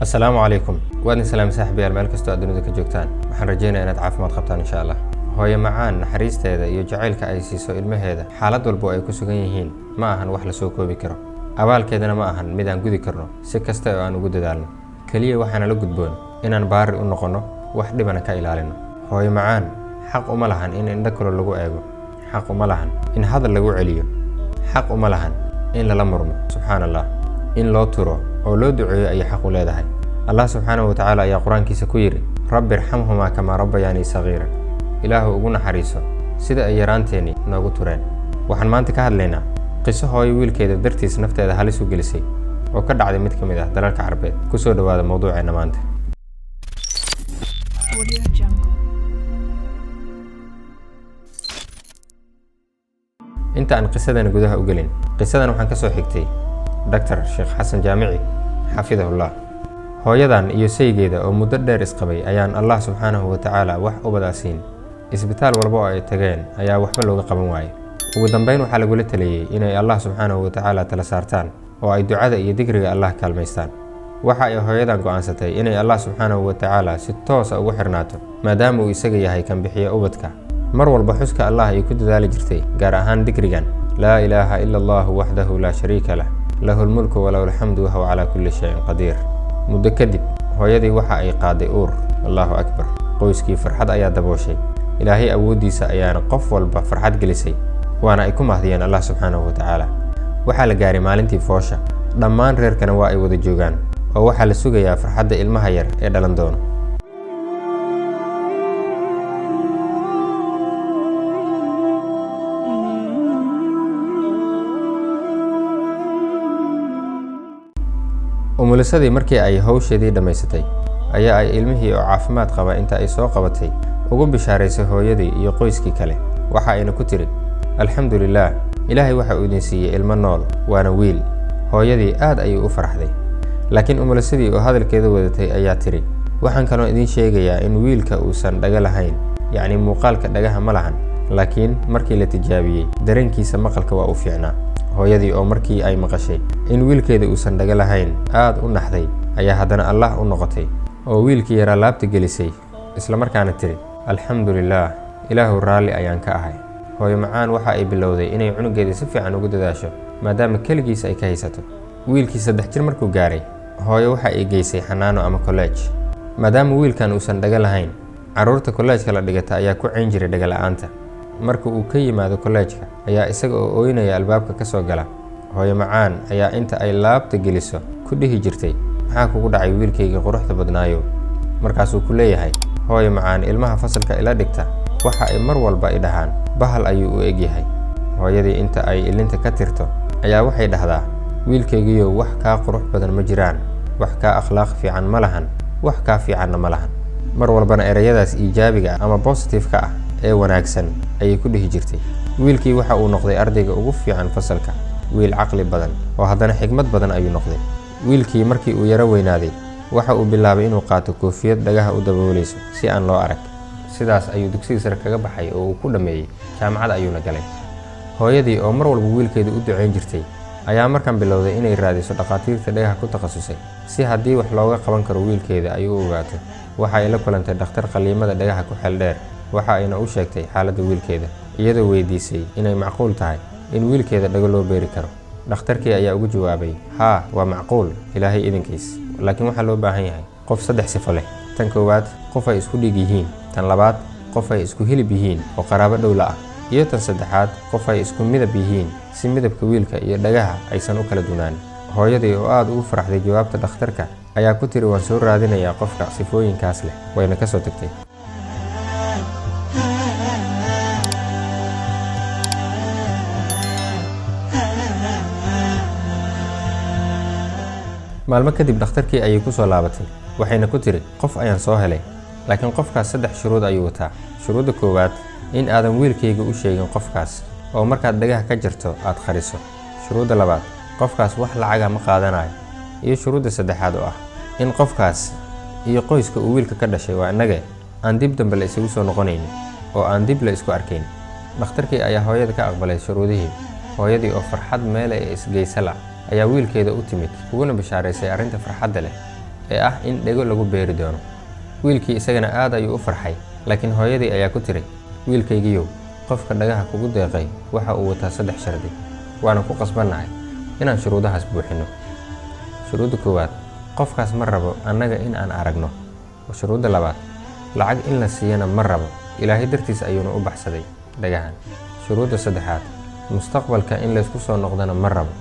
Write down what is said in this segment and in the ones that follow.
Asalaamu calaykum. Waa idin salaam, saaxiibayaal, meel kastoo aad dunida ka joogtaan. Waxaan rajaynayaa inaad caafimaad qabtaan, insha Allah. Hooyo macaan naxariisteeda iyo jacaylka ay siiso ilmaheeda xaalad walbo ay ku sugan yihiin ma ahan wax la soo koobi karo. Abaalkeedana ma ahan mid aan gudi karno si kasta oo aan ugu dadaalno. Keliya waxaana la gudboon inaan baari u noqonno, wax dhibana ka ilaalino. Hooyo macaan xaq uma lahan in indho kale lagu eego, xaq uma lahan in hadal lagu celiyo, xaq uma lahan in lala murmo. Subxaan Allah, in loo turo oo loo duceeyo ayay xaq u leedahay. Allah subxaanahu watacaala ayaa Qur-aankiisa ku yidhi: "رب ارحمهما كما ربياني صغيرا." Ilaahu ugu naxariiso sida ay yaraanteenni noogu tureen. Waxaan maanta ka hadlaynaa qiso hooyo wiilkeeda dartiis nafteeda halis u gelisay oo ka dhacday mid ka mid ah dalalka Carbeed. Kusoo dhowaada mowduuceenna maanta. Audio Jungle. Inta aan qisadan gudaha u gelin, qisadan waxaan ka soo xigtay Dr. Sheekh Xasan Jaamici, xafidahullah. Hooyadan iyo saygeeda oo muddo dheer isqabay ayaan Allah subxaanahu wa tacaala wax ubadaa siin. Isbitaal walba oo ay tageen ayaa waxba looga qaban waayay. Ugu dambeyn waxaa lagula taliyey inay Allah subxaanahu wa tacaala tala saartaan oo ay ducada iyo dikriga Allah kaalmaystaan. Waxa ay hooyadan go'aansatay inay Allah subxaanahu wa tacaala si toosa ugu xirnaato, maadaama uu isaga yahay kan bixiya ubadka. Mar walba xuska Allah ay ku dadaali jirtay, gaar ahaan dikrigan: "لا إله إلا الله وحده لا شريك له، له الملك وله الحمد وهو على كل شيء قدير." Muddo kadib hooyadii waxa ay qaaday uur. Allahu akbar! Qoyskii farxad ayaa dabooshay. Ilaahay awooddiisa ayaana qof walba farxad gelisay, waana ay ku mahdiyeen Allah subxaanahu wa tacaala. Waxaa la gaaray maalintii foosha. Dhammaan reerkana waa ay wada joogaan oo waxaa la sugayaa farxadda ilmaha yar ee dhalan doono. Umulisadii markii ay hawsheedii dhammaysatay ayaa ay ilmihii oo caafimaad qaba inta ay soo qabatay ugu bishaaraysay hooyadii iyo qoyskii kale. Waxa ayna ku tiri: "Alxamdu lilaah, Ilaahay waxa uu idin siiyey ilmo nool, waana wiil." Hooyadii aad ayay u faraxday, laakiin umulisadii oo hadalkeeda wadatay ayaa tiri: "Waxaan kaloo idiin sheegayaa in wiilka uusan dhaga lahayn, yacni muuqaalka dhagaha ma lahan, laakiin markii la tijaabiyey dareenkiisa maqalka waa u fiicnaa." Hooyadii oo markii ay maqashay in wiilkeeda uusan dhaga lahayn aad u naxday ayaa haddana Allah u noqotay oo wiilkii yaraa laabta gelisay, islamarkaana tiri: "Alxamdu lilaah, Ilaahu raalli ayaan ka ahay." Hooyo macaan waxa ay bilowday inay cunugeeda si fiican ugu dadaasho, maadaama keligiis ay ka haysato. Wiilkii 3 jir markuu gaaray, hooyo waxa ay geysay xanaano ama college. Maadaama wiilkan uusan dhaga lahayn, carruurta kolleejka la dhigata ayaa ku cayn jiray dhaga la'aanta. Marka uu ka yimaado kolleejka ayaa isaga oo ooynaya albaabka ka soo gala. Hooyo macaan ayaa inta ay laabta geliso ku dhihi jirtay: "Maxaa kugu dhacay, wiilkayga quruxda badnaayo?" Markaasuu ku leeyahay: "Hooyo macaan, ilmaha fasalka ila dhigta waxa ay mar walba i dhahaan bahal ayuu u egyahay." Hooyadii inta ay ilinta ka tirto ayaa waxay dhahdaa: "Wiilkaygiiyow, wax kaa qurux badan ma jiraan, wax kaa akhlaaq fiican ma lahan, wax kaa fiicanna ma lahan." Mar walbana ereyadaas iijaabiga ama positive-ka ah ee wanaagsan ayay ku dhihi jirtay. Wiilkii waxa uu noqday ardayga ugu fiican fasalka. Wiil caqli badan oo haddana xikmad badan ayuu noqday. Wiilkii markii uu yaro weynaaday waxa uu bilaabay inuu qaato koofiyad dhagaha u daboolayso si aan loo arag. Sidaas ayuu dugsiga sare kaga baxay oo uu ku dhammeeyey, jaamacad ayuuna galay. Hooyadii oo mar walba wiilkeeda u duceyn jirtay ayaa markan bilowday inay raadiso dhakhaatiirta dhagaha ku takhasusay, si haddii wax looga qaban karo wiilkeeda ay u ogaato. Waxa ay la kulantay dhakhtar qaliimada dhagaha ku xeel dheer. Waxa ayna u sheegtay xaaladda wiilkeeda, iyadoo weydiisay inay macquul tahay in wiilkeeda dhago loo beeri karo. Dhakhtarkii ayaa ugu jawaabay: "Haa, waa macquul, Ilaahay idinkiis, laakiin waxaa loo baahan yahay qof saddex sifo leh. Tan koowaad, qof ay isku dhiig yihiin; tan labaad, qof ay isku hilib yihiin oo qaraabo dhow la ah; iyo tan saddexaad, qof ay isku midab yihiin, si midabka wiilka iyo dhagaha aysan u kala dunaan." Hooyadii oo aad ugu faraxday jawaabta dhakhtarka ayaa ku tiri: "Waan soo raadinayaa qofka sifooyinkaas leh." Wayna ka soo tagtay. Maalmo kadib dhakhtarkii ayay ku soo laabatay, waxayna ku tiri: "Qof ayaan soo helay, laakiin qofkaas saddex shuruud ayuu wataa. Shuruudda koowaad, in aadan wiilkayga u sheegin qofkaas oo markaad dhagaha ka jarto aad qariso. Shuruudda labaad, qofkaas wax lacaga ma qaadanayo. Iyo shuruudda saddexaad oo ah in qofkaas iyo qoyska uu wiilka ka dhashay, waa innage, aan dib dambe la isugu soo noqonaynin oo aan dib la isku arkayn." Dhakhtarkii ayaa hooyada ka aqbalay shuruudihii. Hooyadii oo farxad meel ay isgeysa la ayaa wiilkeeda u timid, uguna bishaaraysay arrinta farxadda leh. ee ah in dhego lagu beeri doono. Wiilkii isagana aad ayuu u farxay, laakiin hooyadii ayaa ku tiri, wiilkaygiiyow, qofka dhagaha kugu deeqay waxa uu wataa 3 shardi, waana ku qasbannahay inaan shuruudahaas buuxinno. Shuruudda koowaad, qofkaas ma rabo annaga in aan aragno. Shuruudda labaad, lacag in la siiyana ma rabo, Ilaahay dartiis ayuuna u baxsaday dhagahan. Shuruudda saddexaad, mustaqbalka in laysku soo noqdana ma rabo.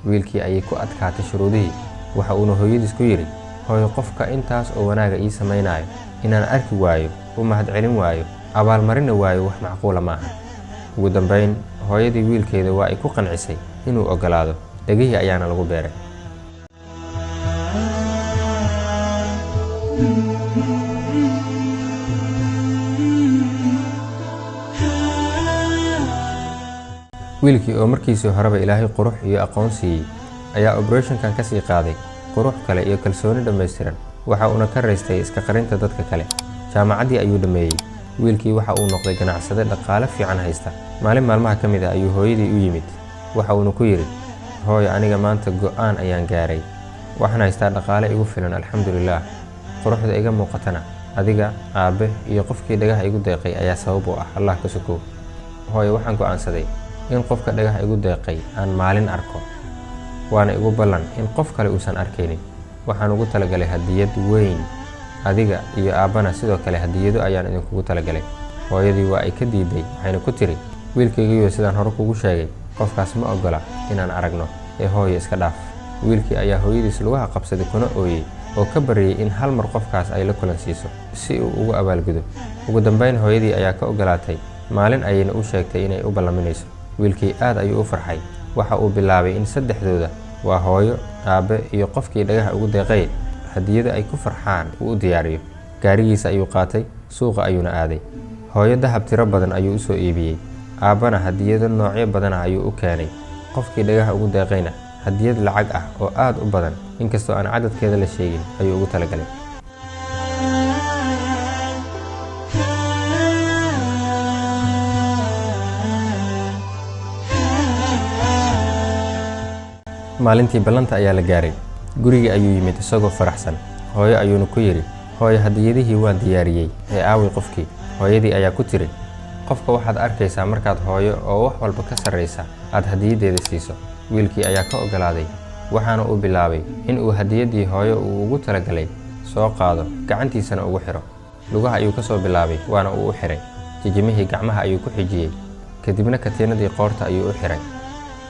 Wiilkii ayay ku adkaatay shuruudihii, waxa uuna hooyadiis ku yidhi, hooyo, qofka intaas oo wanaaga ii samaynayo inaan arki waayo, u mahadcelin waayo, abaalmarinna waayo, wax macquula maaha. Ugu dambayn hooyadii wiilkeeda waa ay ku qancisay inuu oggolaado, dhegihii ayaana lagu beeray. Wiilkii oo markiisii horeba Ilaahay qurux iyo aqoon siiyey ayaa operation-kan ka sii qaaday qurux kale iyo kalsooni dhammaystiran, waxa uuna ka raystay iska qarinta dadka kale. Jaamacaddii ayuu dhammeeyey. Wiilkii waxa uu noqday ganacsade dhaqaale fiican haysta. Maalin maalmaha ka mid ah ayuu hooyadii u yimid, waxa uuna ku yidhi, hooyo, aniga maanta go'aan ayaan gaaray, waxaan haystaa dhaqaale igu filan, alxamdulillaah, quruxda iga muuqatana adiga, aabe iyo qofkii dhagaha igu deeqay ayaa sabab u ah, Allah ka sokow. Hooyo, waxaan go'aansaday in qofka dhagaha igu deeqay aan maalin arko, waana igu ballan in qof kale uusan arkaynin. Waxaan ugu talagalay hadiyad weyn, adiga iyo aabbana sidoo kale hadiyado ayaan idinkugu talagalay. Hooyadii waa ay ka diiday, waxayna ku tiri, wiilkaygiiyo sidaan hore kugu sheegay, qofkaas ma oggola inaan aragno, ee hooyo iska dhaaf. Wiilkii ayaa hooyadiis lugaha qabsaday kuna ooyey oo ka baryay in hal mar qofkaas ay la kulansiiso si uu ugu abaalgudo. Ugu dambayn hooyadii ayaa ka oggolaatay, maalin ayayna u sheegtay inay u ballaminayso. Wiilkii aad ayuu u farxay, waxa uu bilaabay in saddexdooda, waa hooyo, aabe iyo qofkii dhagaha ugu deeqay, hadiyado ay ku farxaan uu u diyaariyo. Gaarigiisa ayuu qaatay, suuqa ayuuna aaday. Hooyo dahab tiro badan ayuu u soo iibiyey, aabbana hadiyado noocyo badan ah ayuu u keenay. Qofkii dhagaha ugu deeqayna hadiyad lacag ah oo aad u badan, inkastoo aan cadadkeeda la sheegin, ayuu ugu talagalay. Maalintii ballanta ayaa la gaaray. Gurigii ayuu yimid isagoo faraxsan. Hooyo ayuuna ku yidhi, hooyo, hadiyadihii waan diyaariyey, ee aaway qofkii? Hooyadii ayaa ku tiri, qofka waxaad arkaysaa markaad hooyo oo wax walba ka sarreysa aad hadiyadeeda siiso. Wiilkii ayaa ka oggolaaday, waxaana uu bilaabay in uu hadiyaddii hooyo uu ugu talagalay soo qaado, gacantiisana ugu xiro. Lugaha ayuu ka soo bilaabay, waana uu u xiray. Jijimihii gacmaha ayuu ku xijiyey, kadibna katiinadii qoorta ayuu u xiray.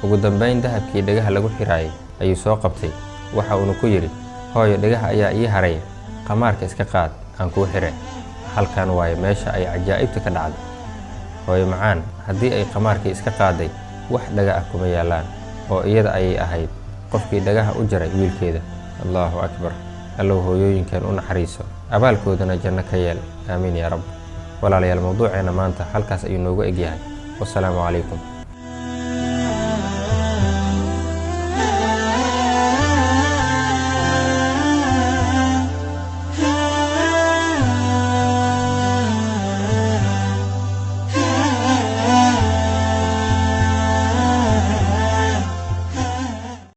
Ugu dambayn dahabkii dhagaha lagu xiraayay ayuu soo qabtay, waxa uuna ku yidhi, hooyo, dhagaha ayaa ii haray, qamaarka iska qaad aan kuu xiray. Halkan waaye meesha ay cajaa'ibta ka dhacday. Hooyo macaan, haddii ay qamaarkii iska qaaday, wax dhaga ah kuma yaallaan, oo iyada ayay ahayd qofkii dhagaha u jaray wiilkeeda. Allahu akbar. Allow hooyooyinkan u naxariiso, abaalkoodana janno ka yeel. Aamiin yaa rab. Walaalayaal, mawduuceena maanta halkaas ayuu noogu egyahay. Wassalaamu calaykum.